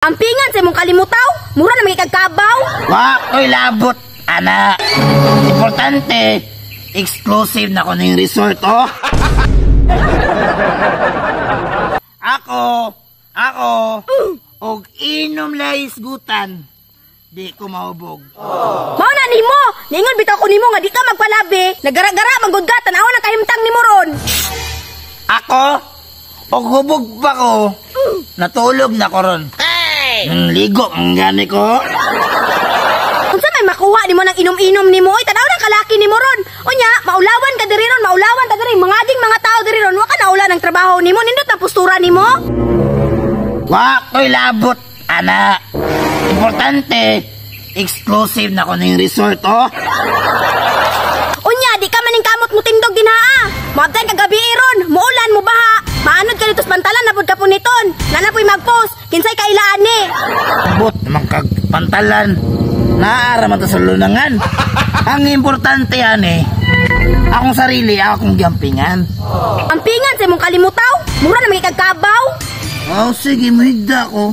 Ang pingan sa imong kalimutaw, mura na magkagkabaw. Wa ko'y labot, ana. Importante, exclusive na ko ning resort, oh. Ako, og inom lais gutan, di ko mahubog. Mao na nimo, ningon bitaw ko nimo nga di ka magpalabi, nagara-gara man gud ka, tan-aw na kahimtang nimo ron. Ako, og hubog pa ko, natulog na ko ron. Nang ligo ang gani ko. Unsa may makuha nimo nang inom-inom nimo oy, tan-aw na kalaki nimo ron. Unya, maulawan ka diri ron, maulawan ta diri, mga ding mga tao diri ron, wa ka naula ng trabaho nimo, nindot ang postura nimo. Wa ko'y labot, ana. Importante, exclusive na ko ning resort, oh. Unya, di ka maning kamot mo tindog din ha. Moabtan ka gabi ron, muulan mo baha. Maanod ka dito sa pantalan na pud ka puniton. Nana puy magpost, kinsay kailaan ni. Bot naman kag pantalan. Naara man ta sa lunangan. Ang importante ani, akong sarili, akong giampingan. Ampingan sa imong kalimutaw, mura na magkagkabaw. Oh, sige, mahigda ko.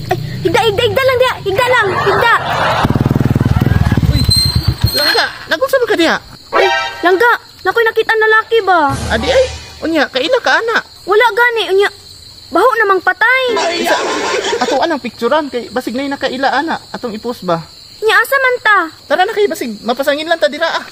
Ay, higda, higda, higda lang diha. Higda lang, higda. Uy, Langga, nagunsa ba ka diha? Ay, Langga, nakoy nakita na laki ba? Adi ay, unya, kaila ka ana. Wala gani, unya. Baho namang patay. Isa, ato anang picturean kay basig nay nakaila ana, atong i-post ba? Nya asa man ta? Tara na kay basig, mapasangin lang ta dira ah.